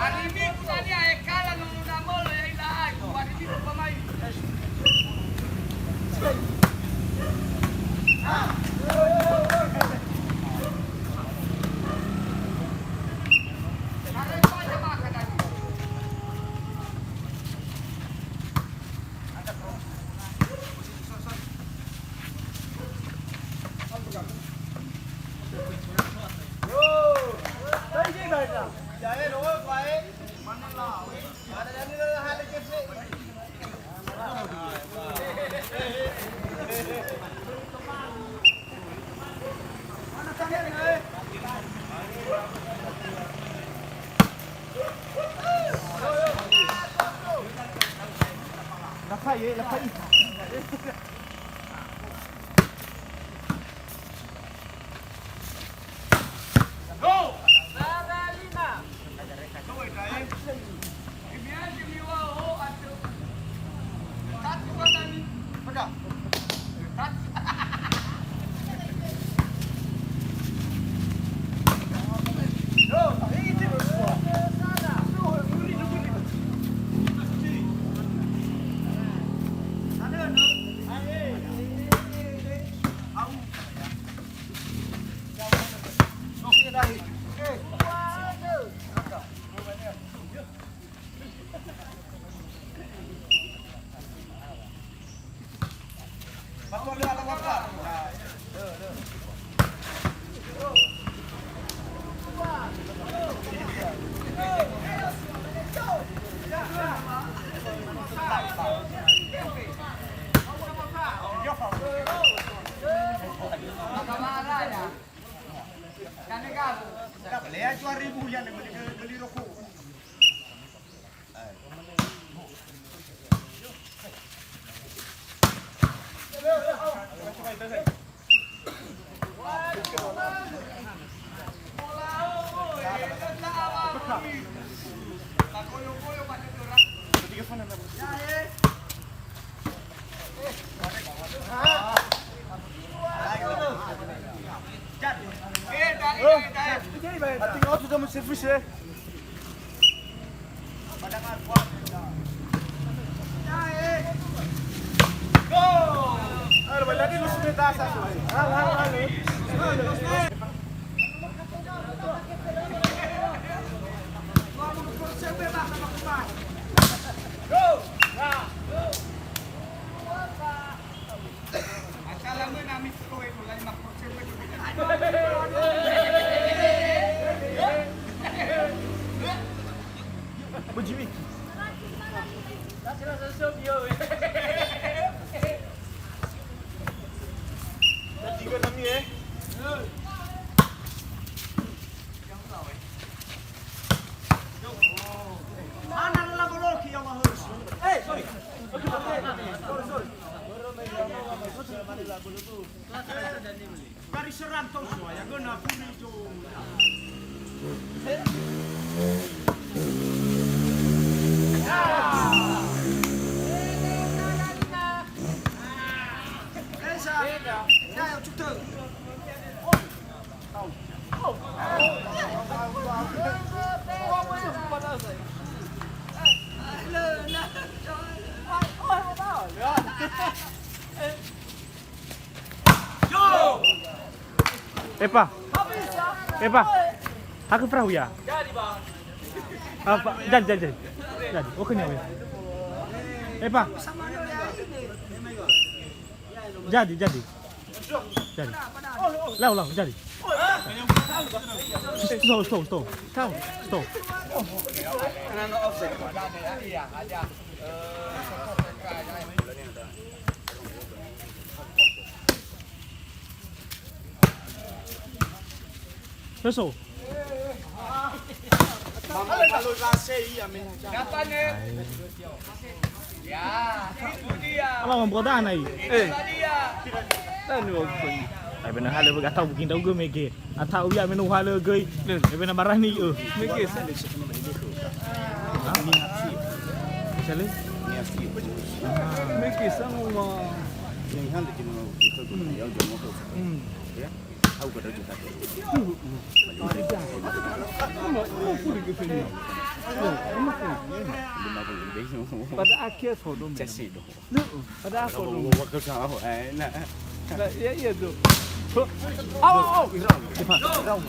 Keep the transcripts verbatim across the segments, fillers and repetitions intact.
Arimiku tania ekala nono damolo ya ila ai, arimiku pamai. Dari serang tau soa, ya, guna puri jo. Epa. Epa. Hakö ferahu ya. Apa? Jadi, jadi, jadi. Jadi. Oke, nyawa. Epa. Jadi, jadi. Jadi. Lau, lau, jadi. Stop, stop, stop. Stop, stop. Feso. Ala mambuat dana i. Eh. Ai bena hale bagi atau bukin dau ge mege. Atau ya menu hale ge. Eh. Ai bena barani, eh. Mege sa. Ha? Sale? Mege sa mau ma. Yang hal di mana itu tu ya, jauh. Hmm. Ya. Au ka daju kate. Pada akhir sodo. Casi do. Pada akhir sodo. Ya, iya do. Au, au, au.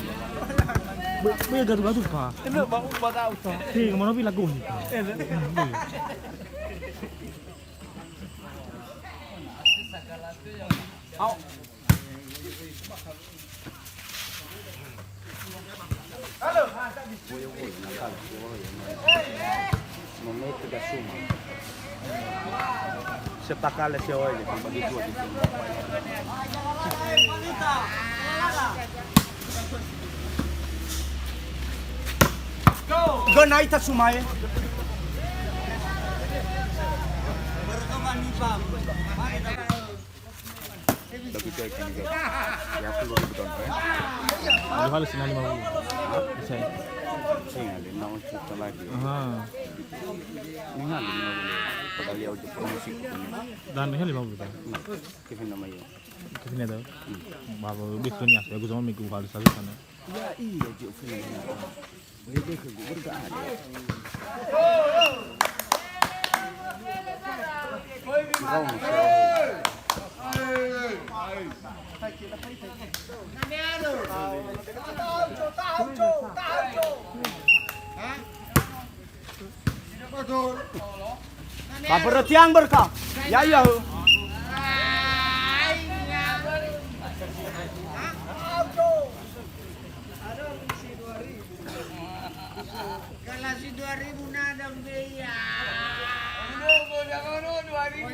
Be gaduh-gaduh pa. Ini mau pada au ta. Hei, mana bila goni pa. Au. Setakale si awai, bagi dua gitu. Gö nai ta sumae. Tapi cek ini, Kak. Ya, aku baru bukan, ya. Dua hal sih, lima puluh. Bisa. Sih, ada enam juta lagi. Aha. Ini hal lima puluh. Padahal dia udah promosi. Dan ini lima puluh. Kevin namanya. Kevin ada. Bapak lebih ke niat, ya, aku sama minggu kali satu sana. Ya, iya, Jok, Kevin namanya. Ba beretiang berka. Ya, iya. Kalau si dua ribu nada mbe ya. Kalau dua ribu.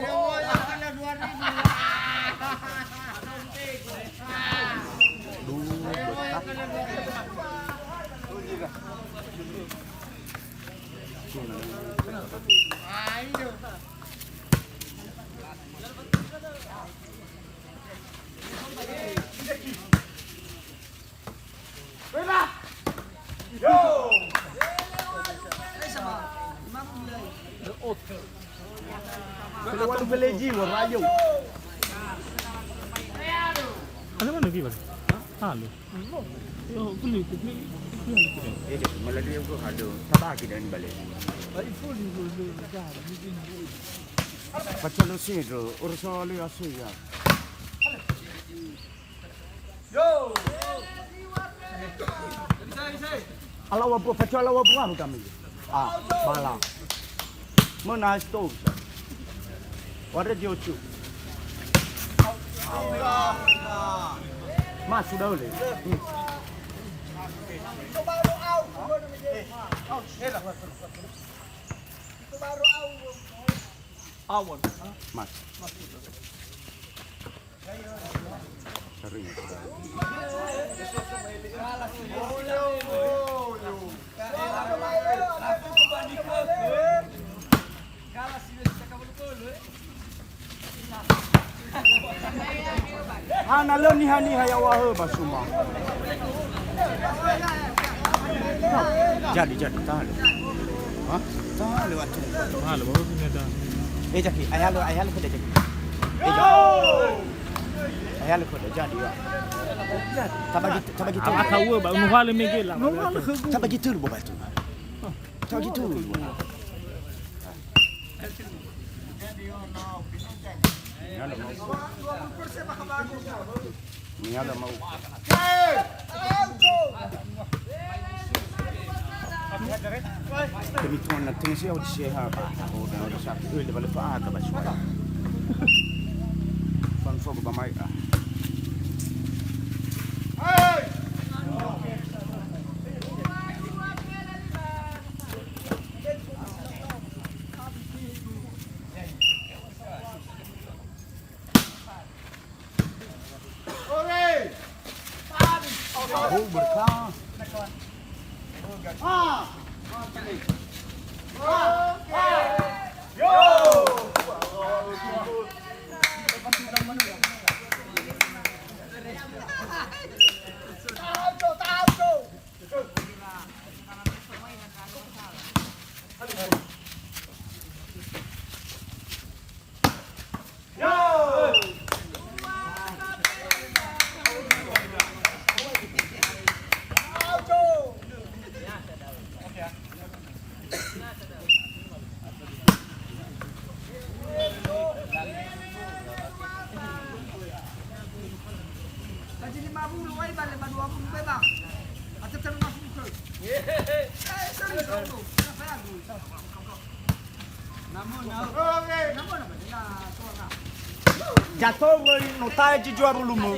Ada mana lagi, Bang? Halo. Yo, beli, beli, beli, beli. Iya, Cak. Malah dia gua ada. Tabagi dan balik. Pacalo sidro, urusan wali asu ya. Yo. Alawa bu, pacalo alawa bu, anu kami. Ah, bala. Mena sto. Wada jocu. Mas, sudah boleh. Hmm. Awan. Mas. Hana lö niha-niha ya'ohahö ba suma. Jadi, jadi, taha lö. Hah? Taha lö, atu. Taha lö, baru punya dah. Eh, Jaki, ayah lö, ayah lö, Jaki. Eh, Jaki. Ayah lö, jadi, ya. Tabagi, tabagi. Awak tahu, ba, nuha lö mege lah. Tabagi tölu, ba, batu. Tabagi tölu. Niha lö mau. Niha lö mau. Kami tuan na tengah siau di seha, Pak. Oh, dan ada satu, eh, lepas-lepas, ah, ke basuh. Confirm ke bamai, ah. Oh, berkah. Haji lima puluh, wai bale ba dua puluh, bebas. Atau terima kasih. Eh, sorry, sorry. Kenapa ya, Bu? Jato'ö no tae zi zua wulu mö.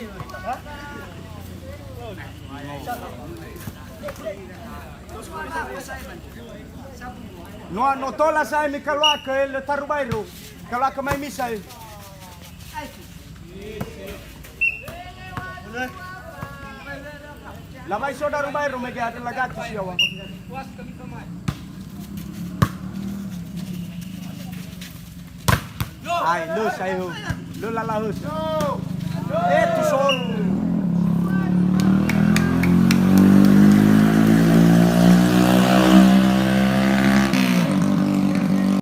Noa no tola sa'ae mikaluakö, lö taru baero. Kaluakö mai misa, e. Labai so daru baero mege ada lagati siawa. Ai, lö saehu. Lö lalahösö. Eh, tuson.